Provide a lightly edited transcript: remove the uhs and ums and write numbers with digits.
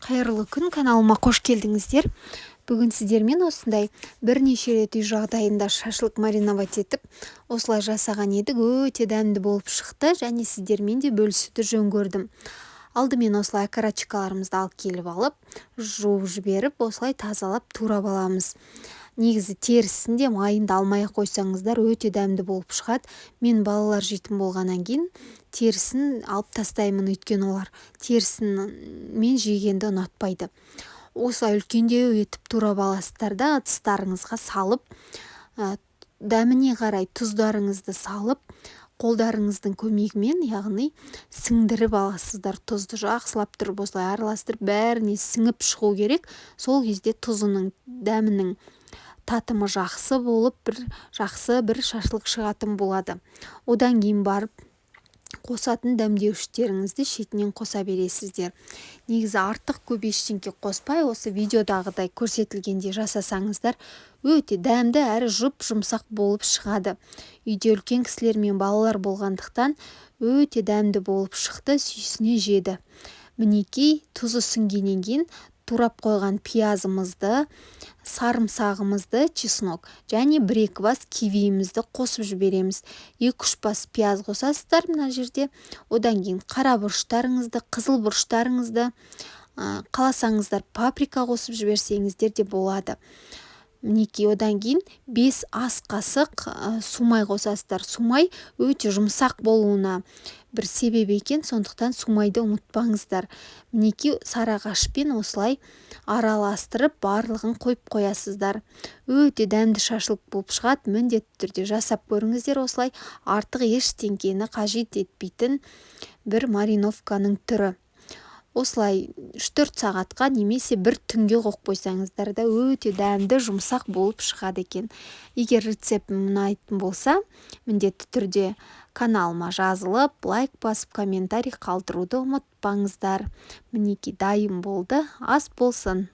Қайырлы күн! Каналыма қош келдіңіздер! Бүгін сіздермен осындай бірнеше рет үй жағдайында шашлык мариновать етіп, осылай жасаған едік. Өте дәмді болып шықты және сіздермен де бөлісуді жөн көрдім. Алдымен осылай окорочкаларымызды алып келіп алып, жуып жіберіп, осылай тазалап, турап аламыз. Негізі терісін де, майын да алмай ақ қойсаңыздар, өте дәмді болып шығады. Мен балалар жейтін болғаннан кейін терісін алып тастаймын, өйткені олар терісін жегенді ұнатпайды. Осылай үлкендеу етіп турап аласыздар да, ыдыстарыңызға салып, дәміне қарай тұздарыңызды салып, қолдарыңыздың көмегімен, яғни сіңдіріп аласыздар. Тұзды жақсылап тұрып, осылай араластырып, бәріне сіңіп шығу керек. Сол кезде тұзының дәмінің татымы жақсы болып, бір жақсы бір шашлык шығатын болады. Одан кейін барып қосатын дәмдеуіштеріңізді шетінен қоса бересіздер. Негізі артық көп ештеңке қоспай, осы видеодағыдай көрсетілгендей жасасаңыздар, өте дәмді әрі жұп жұмсақ болып шығады. Үйде үлкен кісілер мен балалар болғандықтан, өте дәмді болып шықты, сүйсіне жеді. Мінекей, тұзы сіңгеннен кейін турап қойған пиязымызды, сарымсағымызды, чеснок және бір екі бас кивиімізді қосып жібереміз. Екі үш бас пияз қосасыздар мына жерде. Одан кейін қара бұрыштарыңызды, қызыл бұрыштарыңызды, қаласаңыздар, паприка қосып жіберсеңіздер де болады. Мінекей, одан кейін 5 ас қасық сумай қосасыздар. Сумай өте жұмсақ болуына бір себеп екен, сондықтан сумайды ұмытпаңыздар. Мінекей, сарыағашпен осылай араластырып, барлығын қойып қоясыздар. Өте дәмді шашлык болып шығады, міндетті түрде жасап көріңіздер. Осылай артық ештеңкені қажет етпейтін бір мариновканың түрі. Осылай 3-4 сағатқа немесе бір түнге қойып қойсаңыздар да, өте дәмді, жұмсақ болып шығады екен. Егер рецептім ұнайтын болса, міндетті түрде каналыма жазылып, лайк басып, комментарий қалдыруды ұмытпаңыздар. Мінекей, дайын болды. Ас болсын!